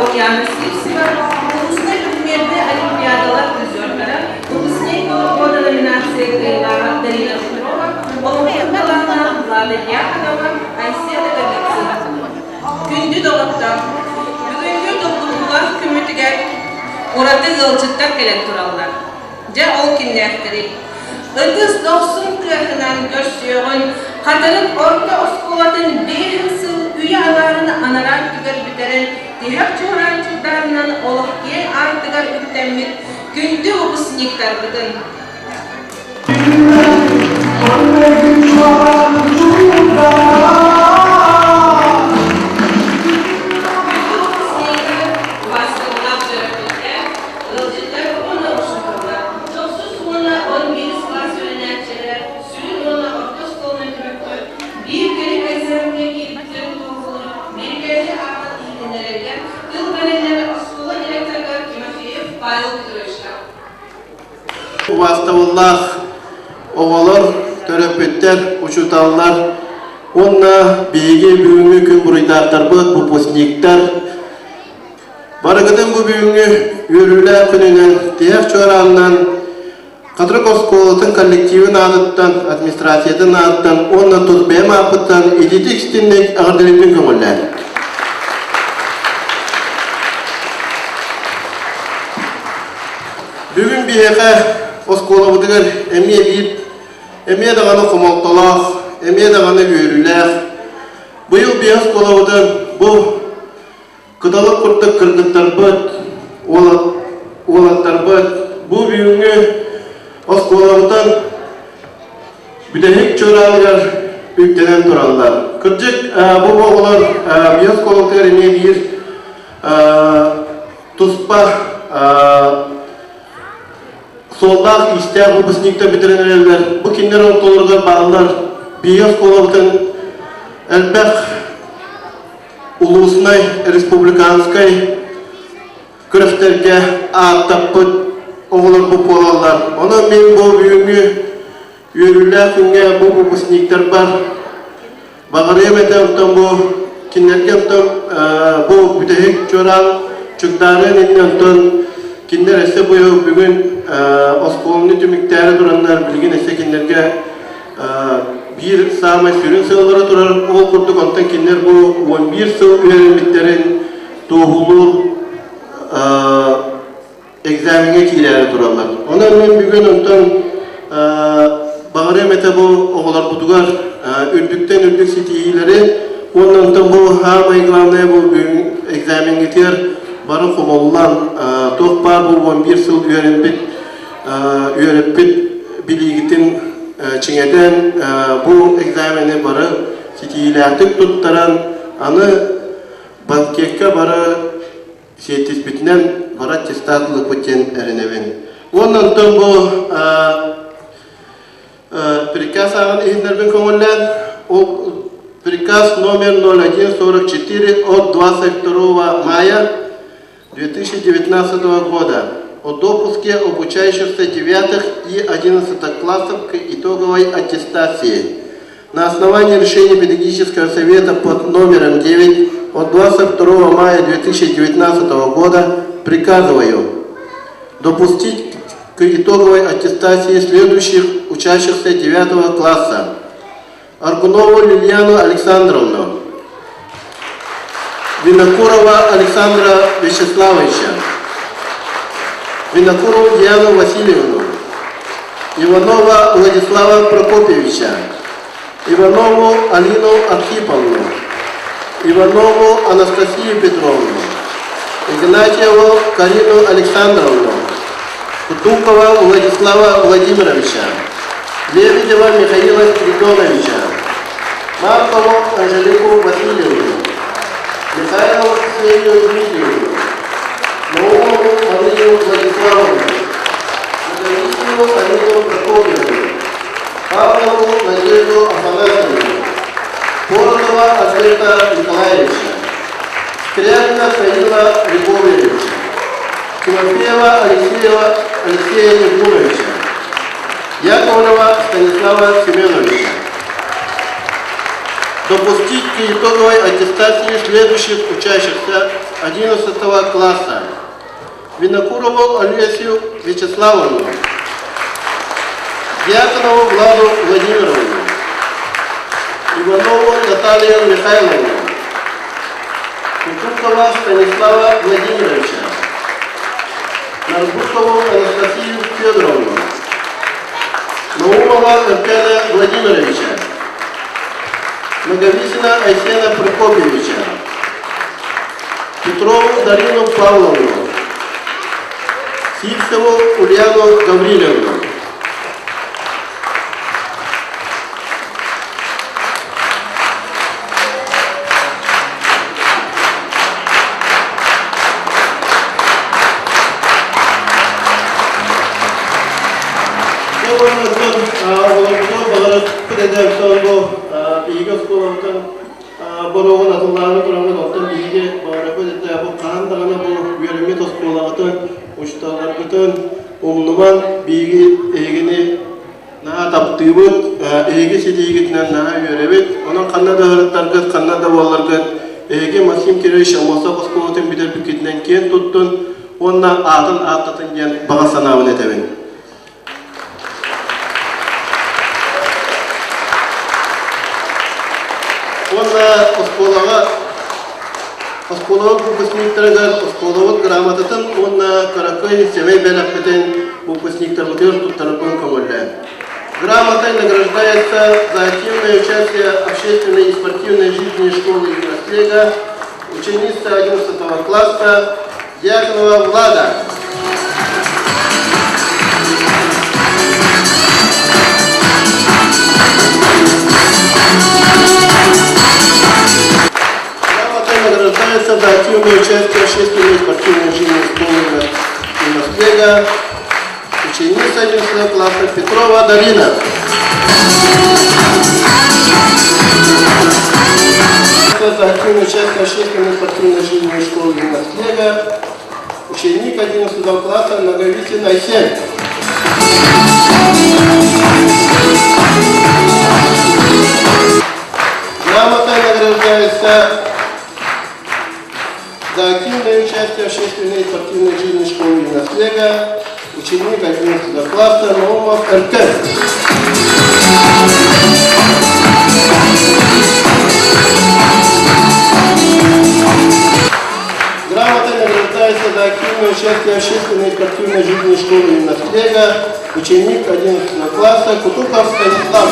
Ульяна Сивцева, улуустар предметнэй олимпиадалар призердара, Выпускник года номинация кыайыылааҕа Дарина Петрова, олоҥхо талааннаах Влада Дьяконова, Айсен Ноговицын. Күндү доҕоттор, бүгүҥҥү долгутуулаах күммүтүгэр ураты ыалдьыттар кэлэн тураллар. Дьэ ол кимнээхтэрий? Ытыс дохсун тыаһынан көрсүөҕүн Хатырык орто оскуолатын биэһин сыл үйэ аҥаарын анараа өттүгэр бүтэрэн тиһэх чуораанчыктарынан олох киэҥ аартыгар үктэммит күндү выпускниктарбытын Убаастабыллаах төрөппүттэр, ыалдьыттар уонна учууталлар, тохсус уонна 11 кылаас үөрэнээччилэрэ сүрүн уонна орто оскуоланы түмүктүүр биир кэлим экзамеҥҥа киирбиттэрин туоһулуур бирикээһи ааҕан иһитиннэрэргэ тыл бэриллэр оскуола директорыгар Тимофеев Павел Петровичка. Убаастабыллаах оҕолор, төрөппүттэр, учууталлар уонна биһиги бүгүҥҥү күн буруйдаахтарбыт, выпускниктар барыгытын бу бүгүҥҥү үөрүүлээх күнүнэн тиһэх чуораанынан Хатырык оскуолатын коллективын аатыттан, администрациятын аатыттан уонна тус бэйэм ааппыттан итиитик-истинник эҕэрдэлиирбин көҥүллээн. Бүгүн биһиэхэ оскуолабытыгар эмиэ биир, эмиэ даҕаны хомолтолоох, эмиэ даҕаны үөрүүлээх. Быйыл биһи оскуолабытын бу кыталык курдук кыргыттарбыт, уолаттарбыт бу бүгүҥҥү оскуолабытын бүтэһик чуорааныгар үктэнэн тураллар. Кырдьык, бу оҕолор биһи оскуолабытыгар эмиэ биир туспа суоллаах-иистээх выпускниктар бүтэрэн эрэллэр. Бу кинилэр ортолоругар бааллар. Биһиги оскуолабытын элбэх улууснай, республиканскай күрэхтэргэ ааттаппыт оҕолорбут буолаллар. Онон мин бу бүгүҥҥү үөрүүлээх күҥҥэ бу выпускниктарбар Баҕарыам этэ онтон бу кинилэргэ онтон бу бүтэһик чуораан чугдаарыан иннинэ онтон кинилэр өссө бу бүгүн оскуоланы түмүктээри тураннар билигин өссө кинилэргэ биир саамай сүрүн сыаллара турар ол курдук онтон кинилэр бу 11 сыл үөрэммиттэрин туоһулуур экзамеҥҥа киирээри тураллар. Онон мин бүгүн онтон баҕарыам этэ бу оҕолорбутугар үрдүктэн үрдүк ситиһиилэри уонна онтон бу саамай главное бу бүгүн экзамеҥҥытыгар бары хомоллон туох баар бу 11 сыл үөрэммит үөрэппит билиигитин чиҥэтэн бу экзамены бары ситиһиилээхтик туттаран аны банкекка бары сиэттиспитинэн бары аттестат ылыппыт диэн эрэнэбин. Уонна онтон бу приказ ааҕан иһиннэрбин көҥүллээн, ол приказ номер 0144 от 22 мая 2019 года о допуске обучающихся 9 и 11 классов к итоговой аттестации. На основании решения Педагогического совета под номером 9 от 22 мая 2019 года приказываю допустить к итоговой аттестации следующих учащихся 9 класса. Аргунову Лилиану Александровну, Винокурова Александра Вячеславовича, Винокурову Диану Васильевну, Иванова Владислава Прокопьевича, Иванову Алину Архиповну, Иванову Анастасию Петровну, Игнатьеву Карину Александровну, Кутукова Владислава Владимировича, Лебедева Михаила Спиридоновича, Маркову Анжелику Васильевну, Михайлову Ксению Дмитриевну, Наумову Марию Владиславовну, Михаилову Арину Прокопьевну, Павлову Надежду Афанасьевну, Поротова Альберта Николаевича, Скрябина Фаила Львовича, Тимофеева Алексеева Алексея Егоровича, Яковлева Станислава Семеновича. Допустить к итоговой аттестации следующих учащихся. 11 класса Винокурову Олесю Вячеславовну, Дьяконову Владу Владимировну, Иванову Наталью Михайловну, Кутукова Станислава Владимировича, Нарбутову Анастасию Федоровну, Наумова Аркадия Владимировича, Наговицына Айсена Прокопьевича, Петрову Дарину Павловну, Сивцеву Ульяну Гавриловну. Биһиги оскуолабытын боруогун атыллааны тураммыт, оттон биһиги баҕарабыт этэ бу хаһан даҕаны бу үөрэммит оскуолаҕытын, учууталларгытын умнуман, биһиги эһигини наһаа таптыыбыт, эһиги ситиһиигитинэн наһаа үөрэбит. Онон ханна да ыһырыттаргыт, ханна да буолларгыт, эһиги Максим Кирович Аммосов оскуолатын бүтэрбиккитинэн киэн туттун уонна аатын ааттатын диэн баҕа санаабын этэбин. Уонна оскуолаҕа оскуолабыт выпускниктарыгар оскуолабыт грамотатын уонна кыракый сэмэй бэлэхпитин выпускниктарбытыгар туттарарбын көҥүллээн. Грамотой награждается за активное участие в общественной и спортивной жизни школы Юнослега ученица 11 класса Дьяконова Влада. Грамотой награждается за активное участие в общественной и спортивной жизни школы Юнослега ученица 11 класса Петрова Дарина. За активное участие в общественной и спортивной жизни школы Юнослега ученик 11 класса Наговицын Айсен. Грамотой награждается за активное участие в общественной и спортивной жизни школы Юнослега ученик 11 класса Наумов РК. Грамотой награждается за активное участие в общественной и спортивной жизни школы Юнослега ученик 11 класса Кутуков Станислав.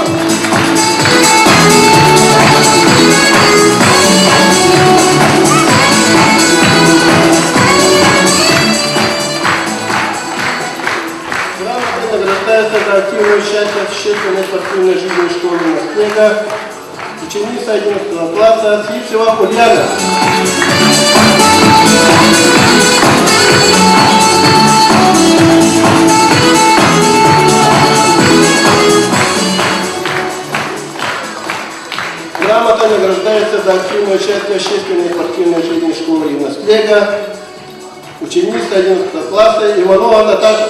Грамотой награждается за активное участие в общественной и спортивной жизни школы Юнослега ученица 11 класса Сивцева Ульяна. Грамотой награждается за активное участие в общественной и спортивной жизни школы Юнослега ученица 11 класса Иванова Наташа.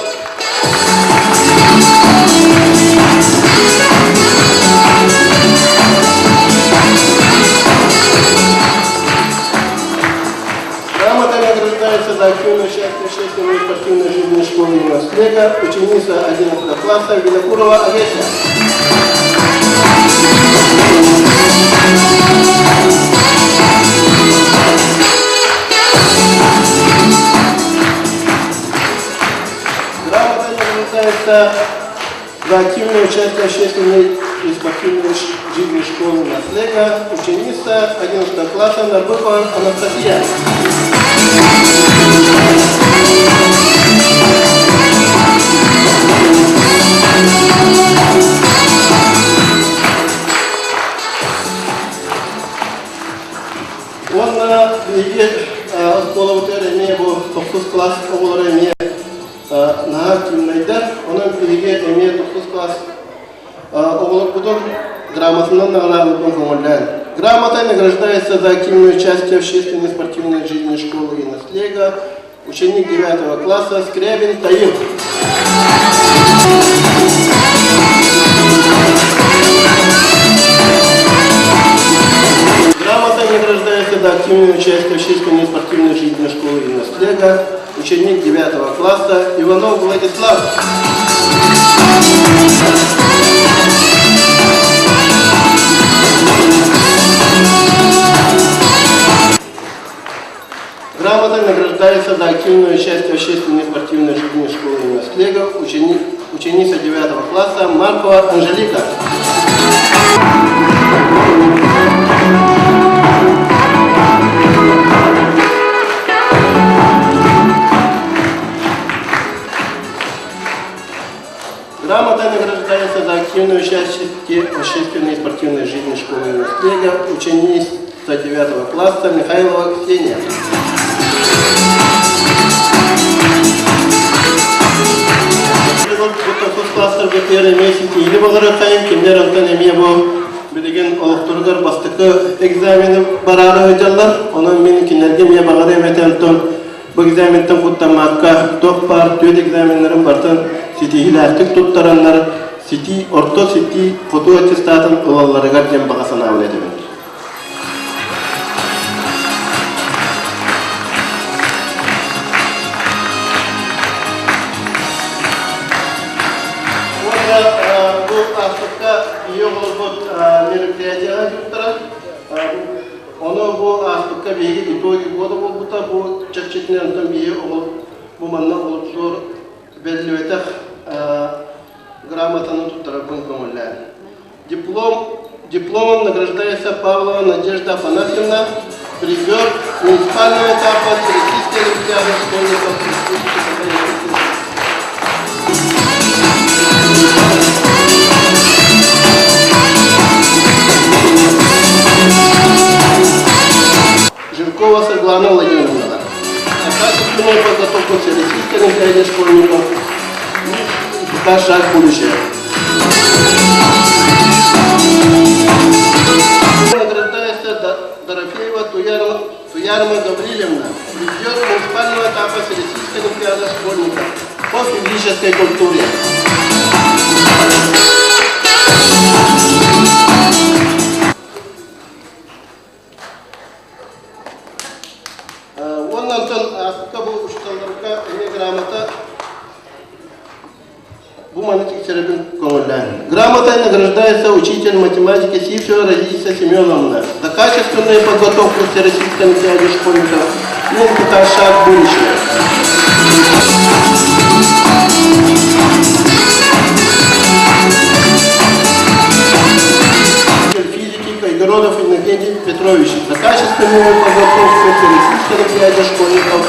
Грамотой награждается за активное участие в общественной и спортивной жизни школы Юнослега ученица 11 класса Винокурова Олеся. Грамотой награждается за активное участие в общественной и спортивной жизни школы Наслега ученица 11 класса Нарбыкова Анастасия. Уонна биһиги оскуолабытыгар эмиэ бу тохсус класс оҕолоро эмиэ наһаа активнайдар. Онон биһиги эмиэ тохсус класс оҕолорбутун грамотанан наҕараадаларбын көҥүллээн. Грамотой награждается за активное участие в общественной и спортивной жизни школы Юнослега ученик 9 класса Скрябин Таил. Грамотой награждается за активное участие в общественной и спортивной жизни школы юнослега ученик 9 класса Иванов Владислав. Грамотой награждается за активное участие в общественной и спортивной жизни школы юнослега ученик, ученица 9 класса Маркова Анжелика. Грамотой награждается за активное участие в общественной и спортивной жизни школы юнослега ученица 9 класса Михайлова Ксения. Класстарга эмиэ ситиини баҕарыаххайын кинилэр онтон эмиэ бу билигин олохторугар бастакы экзамены бараары сылдьаллар. Онон мин кинилэргэ эмиэ баҕарыам этэ онтон бу экзаментан куттаммакка туох баар түөрт экзаменнарын барытын ситиһиилээхтик туттараннар ситии орто ситии хоту аттестатын ылалларыгар диэн баҕа санаабын этэбин. Уонна бу ааспыкка ийэ оҕолорбут мероприятиеҕа ыыттара. Ону бу ааспыкка биһиги итоги года буолбута. Бу чэрчитинэн онтон биһиги оҕо бу манна олохтуур бэриллибэтэх грамотаны туттарарбын көҥүллээн. Диплом, дипломом награждается Павлова Надежда Афанасьевна, призер муниципального этапа Всероссийской олимпиады школьников Республики Саха-Якутия. Жиркова Светлана Владимировна. За качественную подготовку к Всероссийской олимпиаде школьников и шаг в будущее. Награждается Дорофеева Туярма Гаврилевна, призер муниципального этапа Всероссийской олимпиады школьников по физической культуре. Уонна онтон ааспыкка бу учууталларга эмиэ грамота бу маны тиксэрэрбин көҥүллээн. Грамотой награждается учитель математики Сивцева Раиса Семеновна за качественную подготовку Всероссийской олимпиады школьников НПК «Шаг будущего». Физики Кайгородов Иннокентий Петрович за качественную подготовку Всероссийской олимпиаде школьников.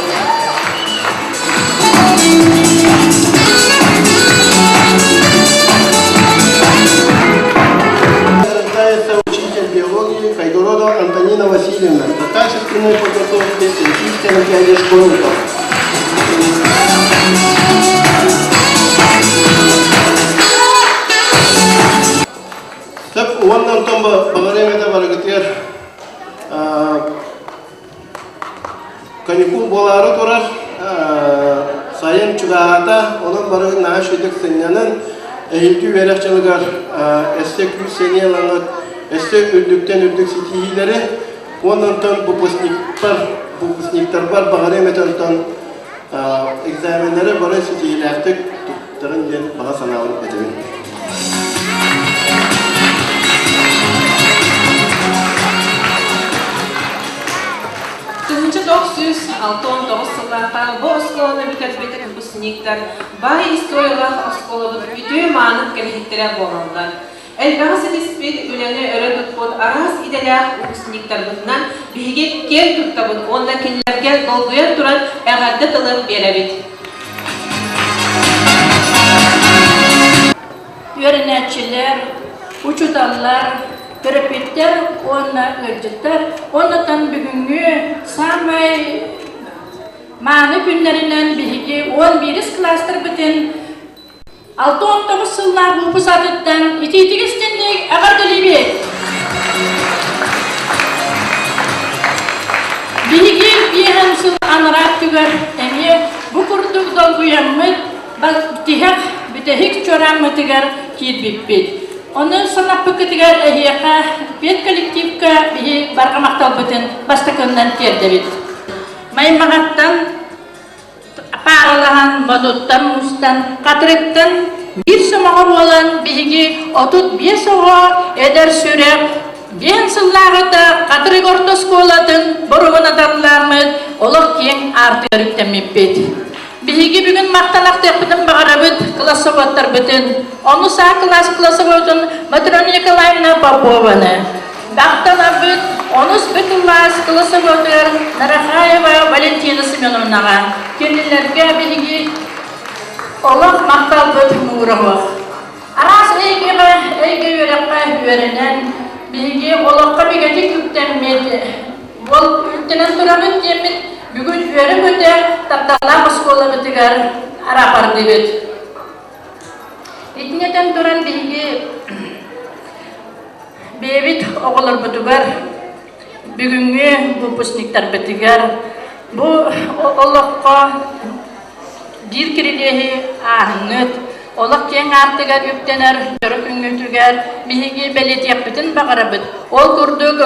Награждается учитель биологии Кайгородова Антонина Васильевна за качественную подготовку Всероссийской олимпиаде школьников. Сөп уонна онтон баҕарыам этэ барыгытыгар каникул буолаары турар сайын чугаһаата онон бары наһаа үчүгэйдик сынньанан эһиилги үөрэх дьылыгар өссө күүс сэниэ ылаҥҥыт өссө үрдүктэн үрдүк ситиһиилэри уонна онтон выпускниктар выпускниктарбар баҕарыам этэ онтон экзаменнары бары ситиһиилээхтик туттарын диэн баҕа санаабын этэбин. 1969 сыллаахха бу оскуоланы бүтэрбит выпускниктар баай историялаах оскуолабыт үтүө-мааны кэлэһиттэрэ буолаллар. Элбэҕи ситиспит, үлэни өрө туппут араас идэлээх выпускниктарбытынан биһиги киэн туттабыт уонна кинилэргэ долгуйан туран эҕэрдэ тылын биэрэбит. Үөрэнээччилэр, учууталлар, төрөппүттэр уонна ыалдьыттар уоннатан бүгүҥҥү саамай мааны күннэринэн биһиги 11 кылаастарбытын 69 сыллаах выпуск атыттан итиитик истинник эҕэрдэлиибит! Биһиги биэһэн сыл анараа өттүгэр эмиэ бу курдук долгуйаммыт тиһэх бүтэһик чуорааммытыгар киирбиппит. Ону санаппыккытыгар эһиэхэ педколлективка биһи барҕа махталбытын бастакыннан тиэрдэбит. Маймаҕаттан пааралаһан, модуттан мустан, хатырыктан биир сомоҕо буолан биһиги 35 оҕо эдэр сүрэх диэн сыллааҕыта Хатырык орто оскуолатын боругун аталлааммыт олох киэҥ аартыгар үктэммиппит. Биһиги бүгүн махтанахтыахпытын баҕарабыт классоводтарбытын, ону саа кылаас классоводун Матрена Николаевна Попованы, махтанабыт онус Б кылаас классоводугар Нарахаева Валентина Семеновнаҕа. Кинилэргэ биһиги олох махталбыт муҥура Араас эйгэҕэ, эйгэ үөрэххэ үөрэнэн, биһиги олоххо бигэтик үктэммит, ол үктэнэн турабыт диэммит бүгүн үөрэ-көтө тапталлаах оскуолабытыгар араапардыыбыт. Итини этэн туран биһиги бэйэбит оҕолорбутугар бүгүҥҥү выпускниктарбытыгар бу олоххо биир кирилиэһи ааһыҥҥыт, олох киэҥ аартыгар үктэнэр дьоро күҥҥүтүгэр биһиги бэлиэтиэхпитин баҕарабыт. Ол курдук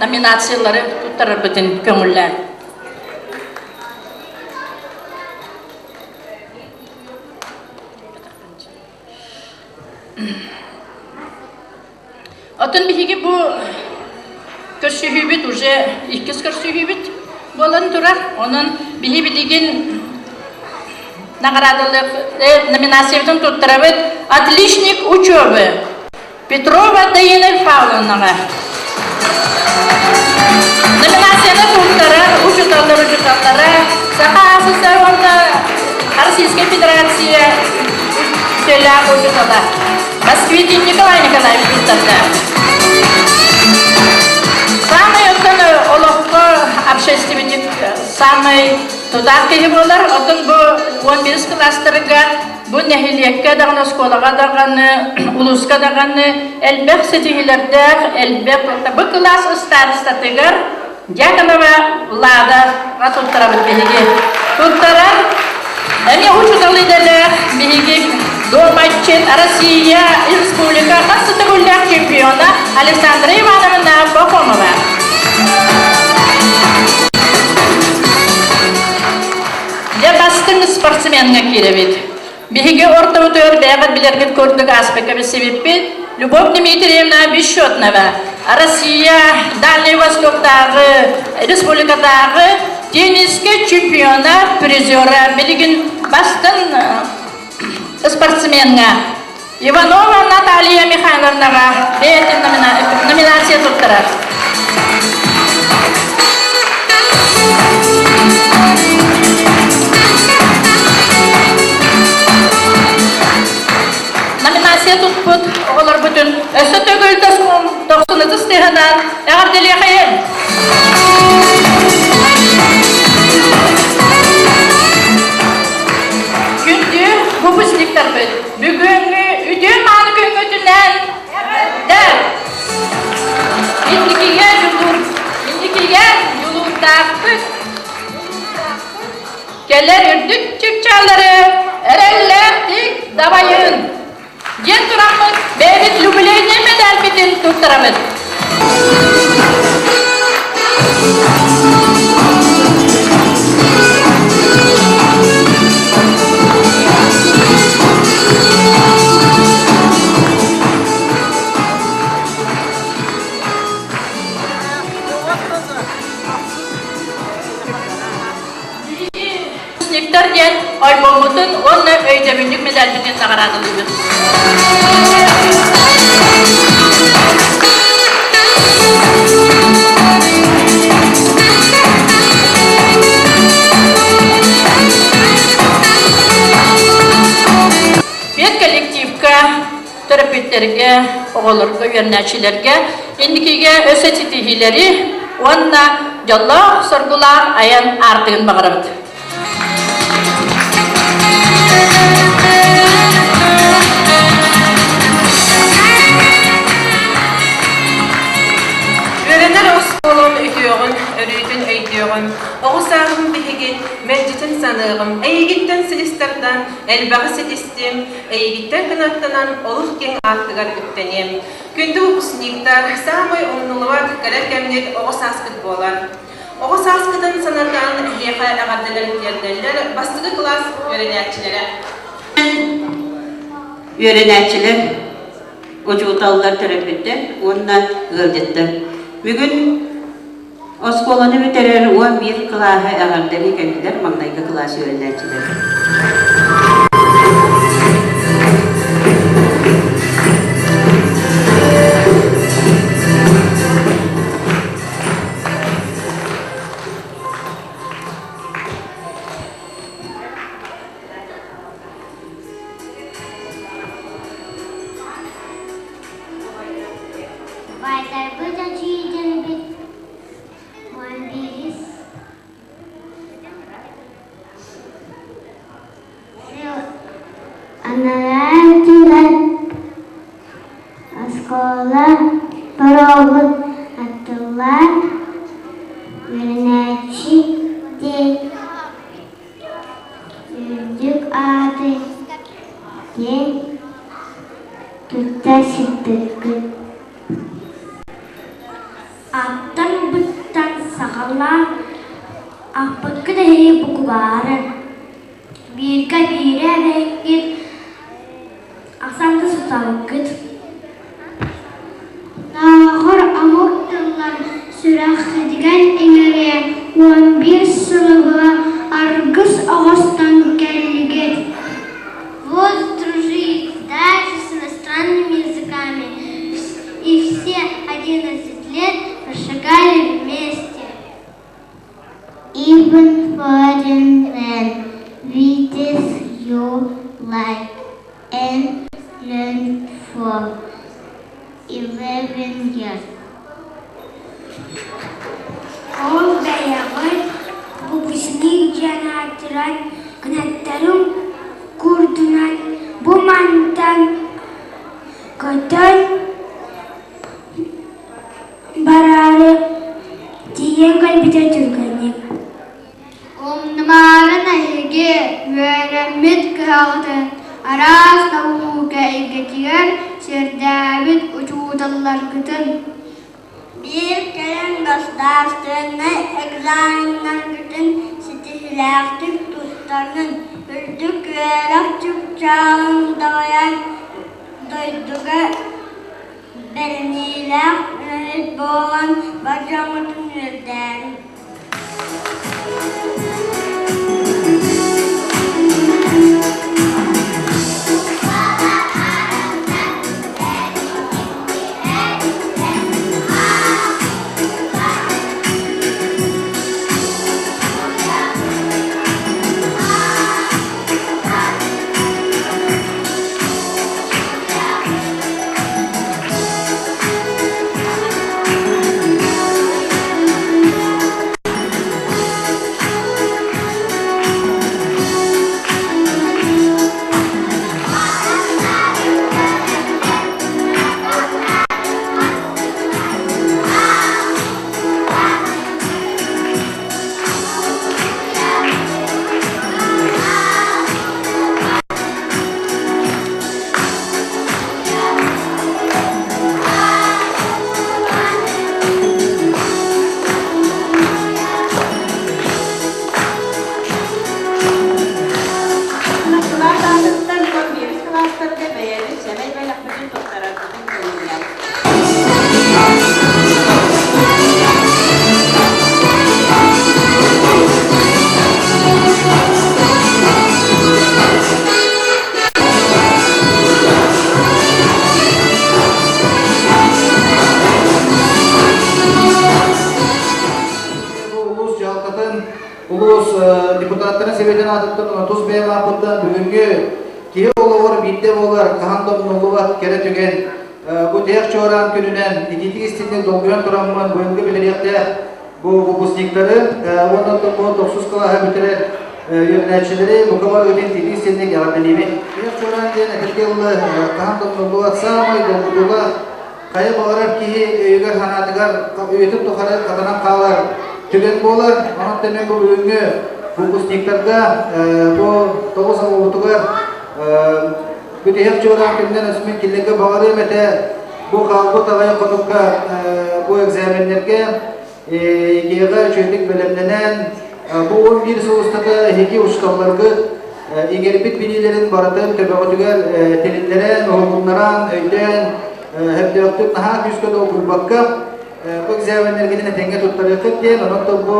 номинациялары туттарарбытын көҥүллээн. Оттон биһиги бу көрсүһүүбүт уже иккис көрсүһүүбүт буолан турар. Онон биһи билигин наҕараадалыах номинациябытын туттарабыт «Отличник учебы» Петрова Даина Павловнаҕа. Номинацияны туттарар учууталлар учууталлара Саха АССР уонна Российскай Федерация үтүөлээх учуутала Москвитин Николай Николаевич туттарда. Самый оттон олоххо общественник самый тутаах киһи буолар. Оттон бу 11 кылаастарга бу нэһилиэккэ даҕаны, оскуолаҕа даҕаны, улууска даҕаны элбэх ситиһиилэрдээх, элбэх бу кылаас ыстаарыстатыгар Дьяконова Лада туттарабыт биһиги. Туттарар эмиэ учуутал идэлээх биһиги дуобатчыт Россия Республика хас да төгүллээх чемпиона Александра Ивановна Пахомова. Дьэ бастыҥ спортсмеҥҥа киирэбит. Биһиги ортобутугар бэйэҕит билэргит курдук ааспыкка билсибиппит Любовь Дмитриевна Бесчетнова, Россия Дальний Востоктааҕы республикатааҕы теннискэ чемпиона, призера, билигин бастыҥ спортсмеҥҥа Иванова Наталья Михайловнаҕа бэйэтин номинация туттарар. Номинация туппут оҕолорбутун өссө төгүл тохсунутус тыһынан эҕэрдэлиэхэйин! Күндү выпускниктарбыт, бүгүҥҥү үтүө мааны күҥҥүтүнэн эҕэрдэ! Инникигэ дьулуур, инникигэ дьулуурдаахпыт, кэлэр үрдүк чыпчааллары эрэллээхтик дабайын! Диэн тураммыт бэйэбит юбилейнай мэдээлбитин туттарабыт. Выпускниктар диэн альбоммутун уонна өйдөбүнньүк медальбытын наҕараадалыыбыт. Педколлективка, төрөппүттэргэ, оҕолорго, үөрэнээччилэргэ инникигэ өссө ситиһиилэри уонна дьоллоох, соргулаах айан аартыгын баҕарабыт. Үөрэнэр оскуолам үтүөҕүн, өрүүтүн өйдүөҕүм, оҕо сааһым биһигин, мэлдьитин саныаҕым. Эйигиттэн силис тардан, элбэҕи ситистим, эйигиттэн кынаттанан олус киэҥ аартыгар үктэниэм. Күндү выпускниктар, саамай умнуллубат кэлэр кэмҥит оҕо сааскыт буолар. Оҕо сааскытын санатан эһиэхэ эҕэрдэлэрин тиэрдэллэр бастакы кылаас үөрэнээччилэрэ. Үөрэнээччилэр, учууталлар, төрөппүттэр уонна ыалдьыттар. Бүгүн оскуоланы бүтэрэр 11 кылааһы эҕэрдэлии кэллилэр маҥнайгы кылаас үөрэнээччилэрэ. Байтарбыт эдьиийдэрбит 11 сыл анараа өттүгэр оскуола боруогун аттылаан үөрэнээччи диэн үрдүк ааты киэн тутта сиппиккит. Аттан быттан саҕалаан аппыккыт эһиги букубаары бииргэ биирэ эбэҥҥит асан да суталгыт Нааҕар омук тыллар сүрэххитигэр иҥэриэн 11 сылы быһа аргыс оҕостон кэллигит. Вот дружить даже с иностранными языками и все 11 лет прошагали вместе. Even foreign land, we you like and learn for 11 years. Ол бэйэҕит выпускник диэн аатыран кынаттарын курдунан бу мантан көтөн бараары тиийэн кэлбитэ түргэнник. Умнумаарын эһиги үөрэммит кыһаҕытын араас наука эйгэтигэр сирдээбит учууталларгытын Биир кэлин государственнай экзаменнаргытын ситиһиилээхтик туттаргын, үрдүк үөрэх чыпчаалын даҕайан дойдуга бэриниилээх үлэһит буолан бар дьоҥҥутун үөрдээриҥ. Кылаас аатыттан 11 кылаастарга бэйэбит сэмэй бэлэхпитин туттарарбытын көҥүллээн. Улуус дьаһалтатын, улуус депутаттарын сэбиэтин аатыттан тус бэйэм ааппыттан бүгүҥҥү киһи олоҕор биирдэ буолар хаһан да умнуллубат кэрэ түгэн бу тиһэх чуораан күнүнэн итиитик истиҥник долгуйан тураммын быйылгы бүтэрийэхтээх бу выпускниктары уонна бу тохсус кылааһы бүтэрэр үөрэнээччилэри бука барыгытын итиитик истиҥник эҕэрдэлиибин. Тиһэх чуораан диэн этэргэ дылы хаһан да умнуллубат саамай долгутуулаах хайа баҕарар киһи өйүгэр-санаатыгар үйэтин тухары хатанан хаалар түгэн буолар. Онон тэҥэ бу бүгүҥҥү Выпускниктарга бу тоҕус оҕобутугар бүтэһик чуораан күннэн өсмүн кинилэргэ баҕарыам этэ бу хаалбыт аҕай хонукка бу экзаменнэргэ ЕГЭ-ҕэ үчүгэйдик бэлэмнэнэн бу 11 сыл устата эһиги учууталларгыт иҥэрбит билиилэрин барытын төбөҕүтүгэр тилиннэрэн, уһугуннаран, өйдөөн, өйдөөхтүк наһаа күүскэ долгуйбакка бу экзаменнэргитин этэҥҥэ туттарыаххыт диэн, онон бу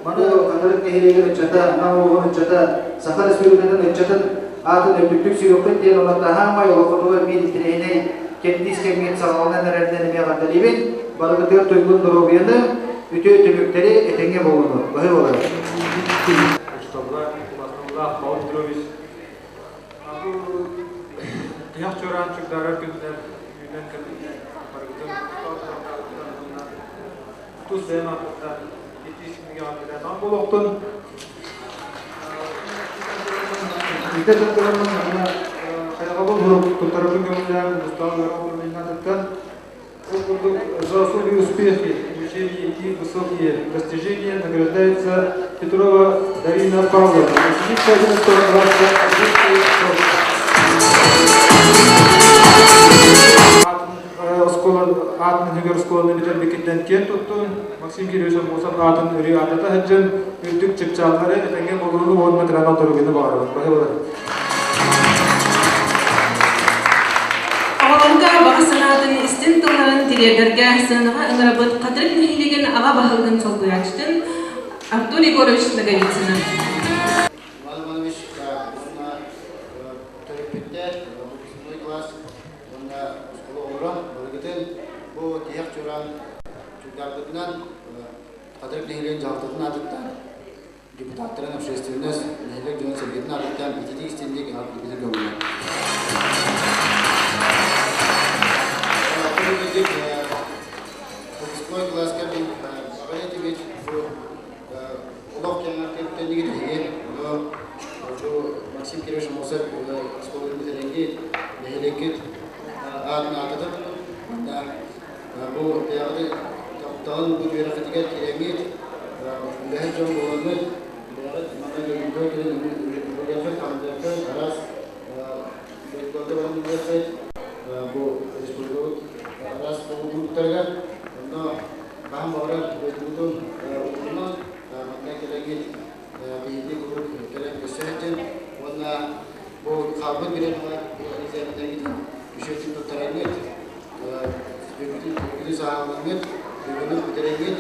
маны Хатырык нэһилиэгин ыччата, Нам улууһун ыччата, Саха Республикатын ыччатын аатын үрдүктүк сүгүөххүт диэн онон таһаамай олоххутугар биир интэриэһинэй кэрдиис кэмҥит саҕаланан эрэринэн эмиэ эҕэрдэлиибин. Барыгытыгар туйгун доруобуйаны, үтүө түмүктэри этэҥҥэ буолуну. Баһыы буоларын. Учууталлар, Улахан Павел Петрович, бу тиһэх чуораан чугдаарар күннэр үүнэн кэлбитинэн барыгытын тус бэйэм ааппыттан итии симигэ Нам болохтун Итэ туттараммын хайҕабыл туттарабын көҥүллээн Мустаах үөрэх управлениетыттан Ол курдук за особые успехи в изучении и высокие достижения награждается Петрова Дарина Павловна, ученица 11 класса оскуола аатын үһүгэр оскуоланы бүтэрбиккиттэн киэн туттун, Максим Кириллович Аммосов аатын өрүү ааттата сылдьан, үрдүк чыпчааллары, этэҥҥэ буолууну уонна кыраанал доруобуйаны баҕарабын. Баһыыбалар. Оҕолорго баҕа санаатын истин тылларын тириэрдэргэ сыанаҕа ыҥырабыт Хатырык нэһилиэгин аҕа баһылыгын солбуйааччытын Артур Егорович Ноговицыны. Иван Иванович уонна төрөппүттэр, выпускной класс уонна оскуола оҕолоро барыгытын бу тиһэх чуораан чугдаарбытынан Хатырык нэһилиэгин дьаһалтатын аатыттан депутаттарын общественность нэһилиэк дьонун сэргэтин аатыттан ититик истинник эҕэрдэлиибитин көҥүлэ. Выпускной класска мин баҕа этибит бу олох кэмҥэр кэптэнигит эһиги ону Максим Кириллович Аммосов оскуолатын бүтэрэнги нэһилиэккит аатын аатытын уонна Бу бэйэҕит тапталын бу үөрэххитигэр киирэҥҥит, үлэһит дьон буолаҥҥыт, бэйэҕит манна дойдуга кэлэн үлэлиэххит, хамныаххыт, араас дойдуларга баран үлэлиэххит, бу республикабыт араас улуустарыгар, онно хаһан баҕарар дойдубутун утумунан манна кэлэҥҥит биһиги куруук кэлэн көрсө сылдьын уонна бу хаалбыт бириэмэҕэ бу экзаменнаргытын үчүгэйдик туттараҥҥыт, Бүгүнү сааһылаҥҥыт, бүгүнү бүтэрэҥҥит,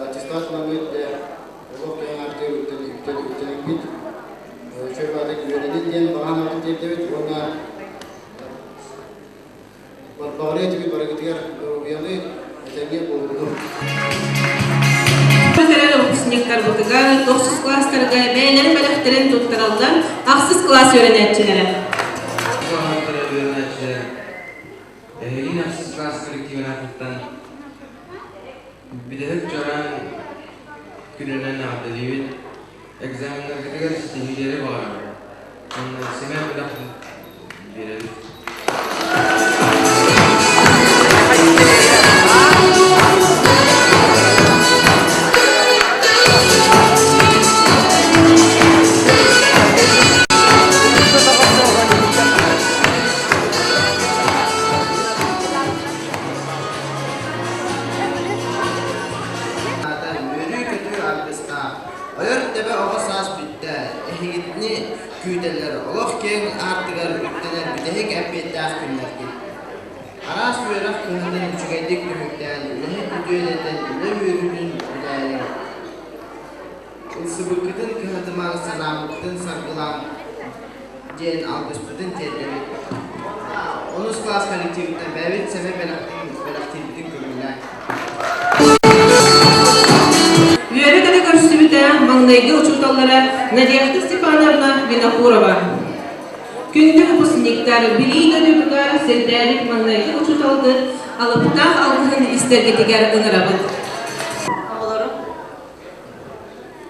аттестат ылаҥҥыт дьэ олох киэҥ аартыгар үктэнэҥҥит, үчүгэй баҕатык үөрэнин диэн баҕа санаабытын тиэрдэбит уонна баҕарыа этибит барыгытыгар доруобуйаны, этэҥҥэ буолууну. Кэлэр выпускниктарбытыгар тохсус кылаастарга бэйэлэрин бэлэхтэрин туттараллар ахсыс кылаас үөрэнээччилэрэ. Эһигин ахсыс класс коллективын аатыттан бүтэһик чуораан күнүнэн эҕэрдэлиибит. Экзаменнаргытыгар ситиһиилэри баҕарабын. Уонна сэмээр бэлэх биэрэбит. Үөрүү-көтүү аргыстаах, ойор тэбэ оҕо саас бүттэ, эһигитини күүтэллэр олох киэҥ аартыгар үктэнэр бүтэһик эппиэттээх күннэргит. Араас үөрэх кыһатын үчүгэйдик түмүктээн, үлэһит үтүөлэтэн үлэ үөрүүтүн билээриҥ. Ылсыбыккытын кыһатымаҥ, санаабыккытын саргылааҥ диэн алгыспытын тиэрдэбит. Онус кылаас коллективыттан бэйэбит сэмэй бэлэхтиирбитин көҥүллээҥ. Үөрэ-көтө көрсүбүтэ маҥнайгы учууталлара Надежда Степановна Винокурова. Күндү выпускниктар, билии дойдутугар сирдээбит маҥнайгы учууталгыт алыптаах алгыһын истэргитигэр ыҥырабыт. Оҕолорум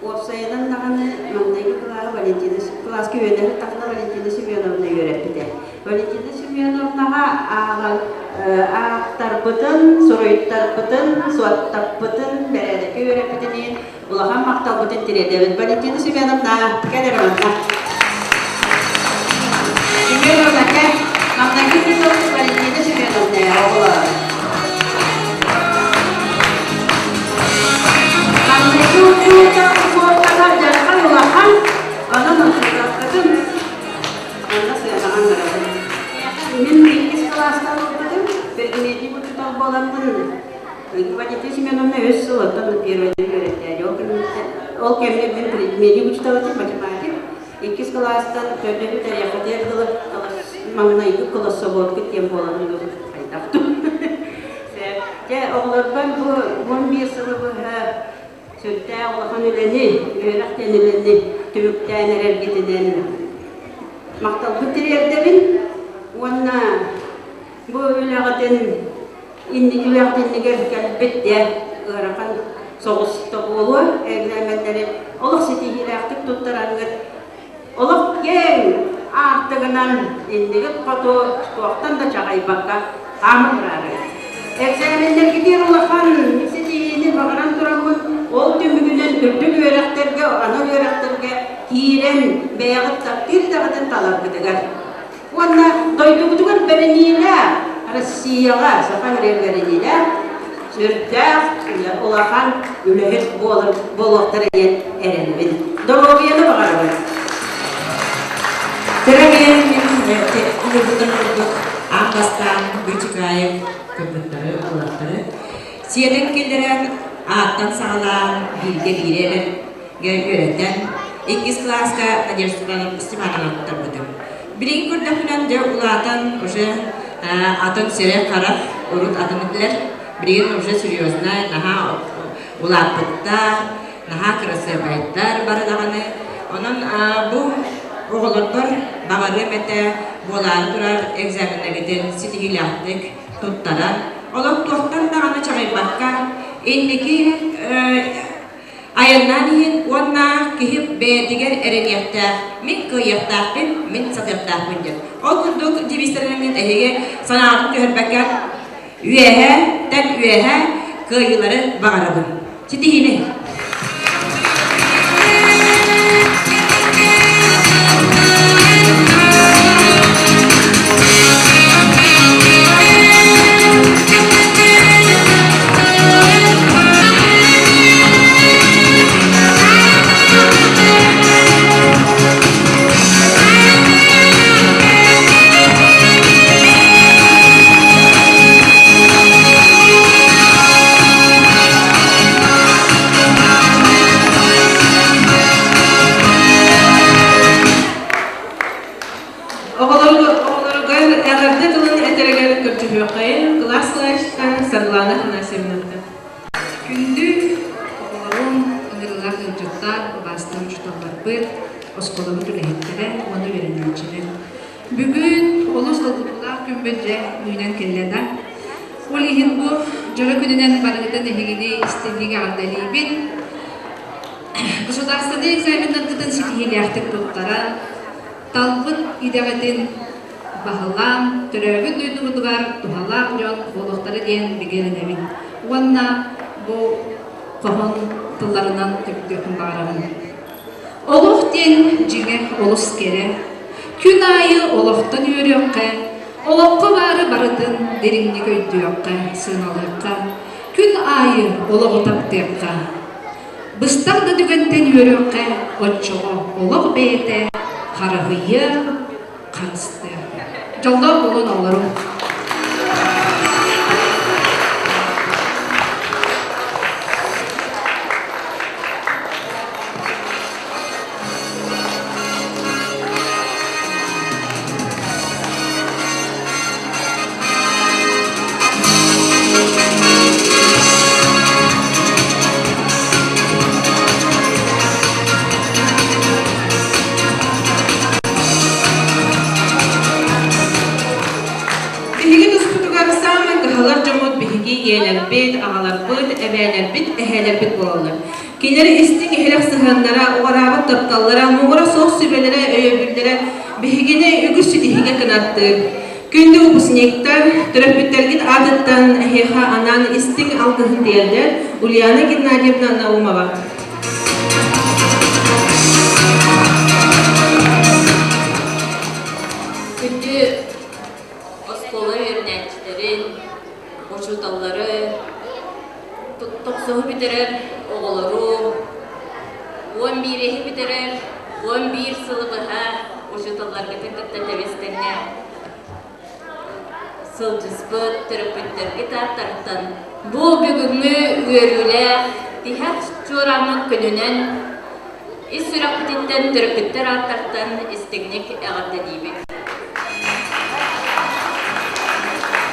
Уопсайынан даҕаны маҥнайгы кылааһы Валентина кылааска үөрэнэ сыттахпына Валентина Семеновна үөрэппитэ. Валентина Семеновнаҕа ааҕан аахтарбытын, суруйтарбытын, суоттаппытын, бэрээдэккэ үөрэппитин иһин Улахан махталбытын тириэрдэбит. Валентина Семеновна, кэл эрэ манна. Семеновна, кэл. Маҥнайгы учууталбыт Валентина Семеновна, оҕолор. Маҥнайгы учуутал суолтата дьарҕай улахан, онон учууталгытын манна сыанаҕан барабын. Мин иккис кылааска ылбытым, предметник учуутал буоламмын Валентина Семеновна үс сыл оттон первойдуу үөрэттээри. Ол кэмҥэ ол кэмҥэ мин предметник учуутал этим, математик. Иккис кылаастан төрдүбүт эриэхэтигэр дылы маҥнайгы колосоводка диэн буолан хайдах Дьэ, оҕолорбор бу 11 сылы быһа сүрдээх улахан үлэни, үөрэх диэн үлэни түмүктээн эрэргитинэн махталбын тириэрдэбин уонна бу үлэҕитин инники үлэҕит иннигэр кэлбит дьэ ыарахан соҕус да буолуо экзаменнэри олох ситиһиилээхтик туттараргыт олох киэҥ аартыгынан иннигит хоту туохтан да чаҕайбакка хаама тураары. Экзаменнэргитигэр улахан ситиһиини баҕаран тураммын, ол түмүгүнэн үрдүк үөрэхтэргэ, анал үөрэхтэргэ киирэн бэйэҕит таптыыр идэҕитин таларгытыгар Уонна дойдубутугар бэриниилээх, Россияҕа, саха сиригэр бэриниилээх, сүрдээх улахан үлэһит буолар буолуохтара диэн эрэнэбин. Доруобуйаны баҕарабын. Кыра бэйэм мин улуурбутун курдук аан бастаан Бычыкаев кыргыттары, уолаттары сиэтэн киллэрэн ааттан саҕалаан бииргэ биири үөрэтэн иккис кылааска Надежда Степановна туттарбытым. Билигин көрдөхпүнэн дьэ улаатан уже атын сирэй-харах урут атын этилэр. Билигин уже серьезно наһаа улааппыттар, наһаа кырасыабайдар бары даҕаны. Онон бу оҕолорбор баҕарыам этэ буолаары турар экзаменнаргытын ситиһиилээхтик туттаран, олох туохтан даҕаны чаҕыйбакка инники Айаннаан иһин уонна киһи бэйэтигэр эрэниэхтээх, мин кыайыахтаахпын, мин сатыахтаахпын диэн. Ол курдук девизтэринэн эһиги санаатын түһэрбэккэ үөһэ, тэн үөһэ кыайыылары баҕарабын. Ситиһиини! Оҕолоругар эҕэрдэ тылын этэригэр көрдөһүөххэйин кылаас салайааччыта Саргылана Афанасьевнаттан. Күндү оҕолорум, ыҥырыылаах ыалдьыттар, убаастыыр учууталларбыт, оскуолабыт үлэһиттэрэ уонна үөрэнээччилэр. Бүгүн олус долгутуулаах күммүт дьэ үүнэн кэллэ да. Ол иһин бу дьоро күнүнэн барыгытын эһигини истиҥник эҕэрдэлиибин. Государственнай экзаменнаргытын ситиһиилээхтик туттаран, талбыт идэҕитин баһылаан, төрөөбүт дойдубутугар туһалаах дьон буолуохтара диэн бигэ эрэнэбин. Уонна бу хоһоон тылларынан түмүктүөхпүн баҕарабын. Олох диэн дьиҥэ олус кэрэ. Күн аайы олохтон үөрүөххэ, олоххо баары барытын дириҥник өйдүөххэ, сыаналыахха, күн аайы олоҕу таптыахха. Быстах да түгэнтэн үөрүөххэ, оччоҕо олох бэйэтэ харыһыйыа, харыстыа. Дьоллоох буолун оҕолорум! Биһиги туспутугар саамай кыһалар дьоммут биһиги ийэлэрбит, аҕаларбыт, эбээлэрбит, эһээлэрбит буолаллар. Кинилэр истиҥ иһирэх сыһыаннара, уҕараабыт тапталлара, муҥура суох сүбэлэрэ, өйөбүллэрэ биһигини үгүс ситиһиигэ кынаттыыр. Күндү выпускниктар, төрөппүттэргит аатыттан эһиэхэ анаан истиҥ алгыһын тиэрдэр Ульяна Геннадьевна Наумова. Тохсуһу бүтэрэр оҕолору, 11-иһи бүтэрэр, 11 сылы быһа учууталларгытын кытта тэбис-тэҥҥэ сылдьыспыт төрөппүттэргит ааттарыттан бу бүгүҥҥү үөрүүлээх тиһэх чуорааммыт күнүнэн ис сүрэхпититтэн төрөппүттэр ааттартан истиҥник эҕэрдэлиибит.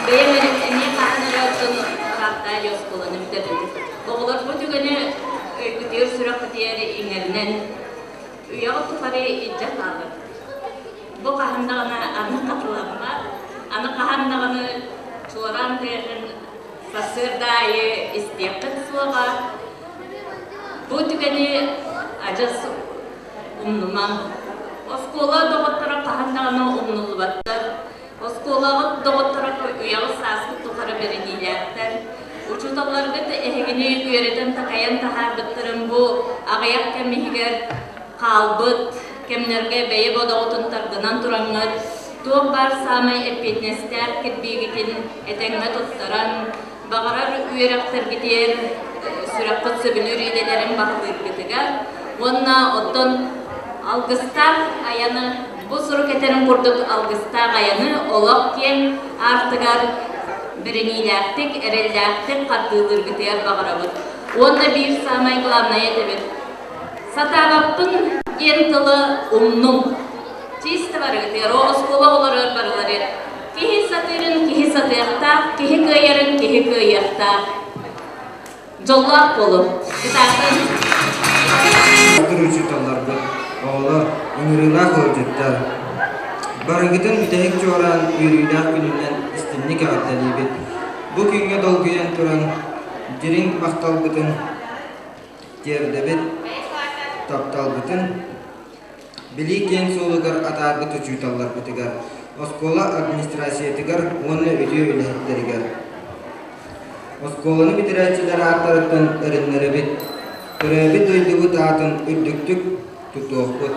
Бэйэм эмиэ хаһан эрэ оттон ыраахтаах оскуоланы бүтэрдим. Оҕолор бу түгэни өйгүтүгэр сүрэххитигэр иҥэринэн үйэҕит тухары илдьэ хаалар. Бу хаһан даҕаны аны хатыламмат, аны хаһан даҕаны чуораан тыаһын сарсыарда аайы истиэххит суоҕа. Бу түгэни адьас умнумаҥ. Оскуола доҕотторо хаһан даҕаны умнуллубаттар. Оскуолаҕыт доҕотторо үйэҕит-сааскыт тухары бэриниилээхтэр. Учууталларгыт эһигини үөрэтэн-такайан таһаарбыттарын бу аҕыйах кэм иһигэр хаалбыт кэмнэргэ бэйэ бодоҕутун тардынан тураҥҥыт, туох баар саамай эппиэтинэстээх кирбиигитин этэҥҥэ туттаран, баҕарар үөрэхтэргитигэр сүрэххит сөбүлүүр идэлэрин баһылыыргытыгар уонна оттон алгыстаах айаны бу сурук этэрин курдук алгыстаах айаны олох киэҥ аартыгар бэриниилээхтик, эрэллээхтик хардыылыыргытыгар баҕарабыт. Уонна биир саамай главное этэбит. Сатаабаппын диэн тылы умнуҥ. Чисто барыгытыгар, о оскуола оҕолоругар барыларыгар Киһи сатыырын киһи сатыахтаах, киһи кыайарын киһи кыайыахтаах. Дьоллоох буолуҥ. Кытаатын. Учууталларбыт, оҕолор, ыҥырыылаах ыалдьыттар. Барыгытын бүтэһик чуораан үөрүүлээх күнүнэн истиҥник эҕэрдэлиибит. Бу күҥҥэ долгуйан туран дириҥ махталбытын тиэрдэбит, тапталбытын Билии киэҥ суолугар атаарбыт учууталларбытыгар, оскуола администрациятыгар уонна үтүө үлэһиттэригэр. Оскуоланы бүтэрээччилэр ааттарыттан эрэннэрэбит, төрөөбүт дойдубут аатын үрдүктүк тутуохпут.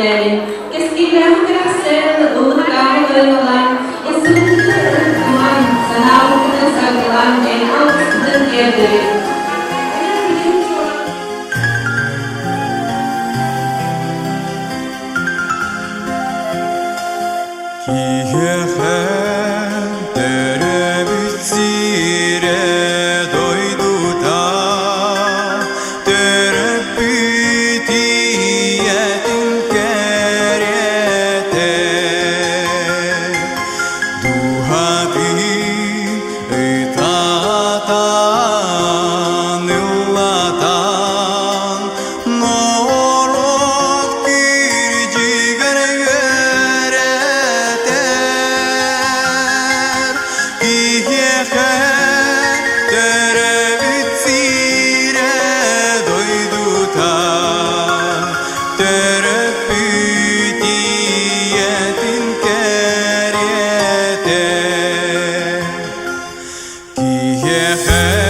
бэлиэтээбин, кэскиллээҕи кэрэхсээн, ыллыктааҕы ырыҥалаан, ылсыбыккытын ырытымаҥ, санаабыккытын саргылаан, эн алгыскытын тиэрдэбит. Киһиэхэ төрөөбүт сирэ дойдута, төрөппүт ийэтин кэриэтэ. Дууһатын ытатан, ыллатан, Норуот кирдьигэр үөрэтэр, киһиэхэ төрөөбүт сирэ дойдута, төрөппүт ийэтин кэриэтэ. Киһиэхэ.